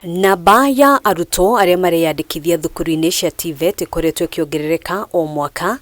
Namba ya arutwo arĩa mareyandĩkithia thukuru-inĩ cia TVET ĩkoretwo ĩkĩongerereka o mwaka,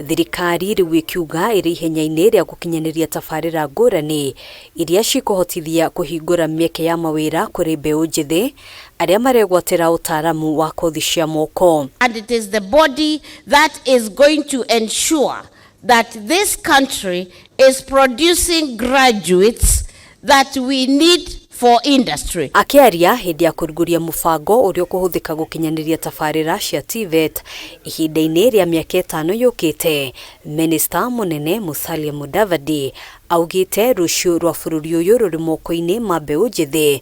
thirikari rĩu ĩkiuga ĩrĩ ihenya-inĩ rĩa gũkinyanĩria tabarĩra ngũrani iria cikũhotithia kũhingũra mĩeke ya mawĩra kũrĩ mbeũ njĩthĩ arĩa maregwatĩra ũtaaramu wa kothi cia moko. And it is the body that is going to ensure that this country is producing graduates that we need for industry. Akĩaria hĩndĩ ya kũrugũria mũbango ũrĩa ũkũhũthĩka gũkinyanĩria tabarĩra cia TVET ihinda-inĩ rĩa mĩaka 5 yũkĩte, Minista mũnene Musalia Mudavadi augĩte rũciũ rwa bũrũri ũyũ rũrĩ moko-inĩ ma mbeũ njĩthĩ,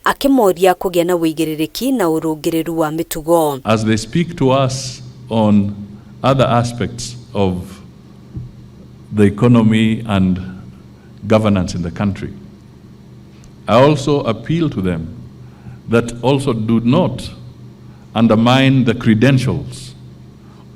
akĩmoria kũgĩa na ũigĩrĩrĩki na ũrũngĩrĩru wa mĩtugo. As they speak to us on other aspects of the economy and governance in the country, I also appeal to them that also do not undermine the credentials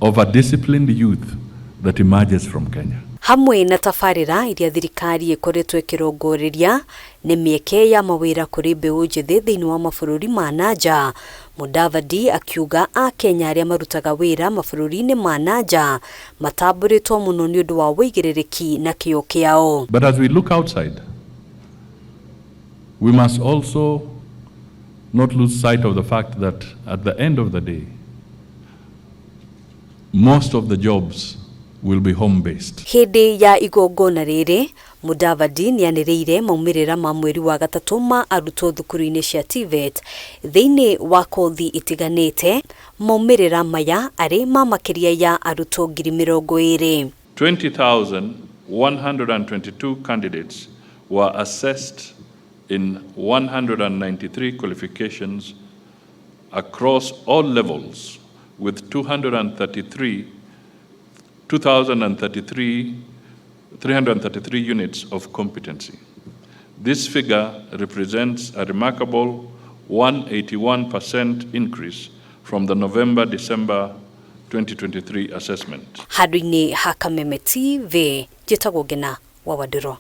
of a disciplined youth that emerges from Kenya. Hamwe na tabarĩra iria thirikari ĩkoretwo ĩkĩrongoreria nĩ mĩeke ya mawĩra kũrĩ mbeũ njĩthĩ thĩinĩ wa mabũrũri ma nanja, Mudavadi akiuga akenya arĩa marutaga wĩra mabũrũri-inĩ ma nanja matambũrĩtwo mũno nĩ ũndũ wa ũigĩrĩrĩki na kĩo kĩao. But as we look outside, we must also not lose sight of the fact that at the end of the day, most of the jobs will be home-based. Hĩndĩ ya igongona rĩrĩ, Mudavadi nĩanĩrĩire maumĩrĩra ma mweri wa gatatũ ma arutwo thukuru-inĩ cia TVET thĩinĩ wa kothi itiganĩte, maumĩrĩra maya arĩ ma makĩria ya arutwo 20,000. 20,122 candidates were assessed in 193 qualifications across all levels, with 233, 2,033, 333 units of competency. This figure represents a remarkable 181% increase from the November-December 2023 assessment. Handũ-inĩ ha Kameme TV, njĩtagwo Ngena wa Wandũrũ.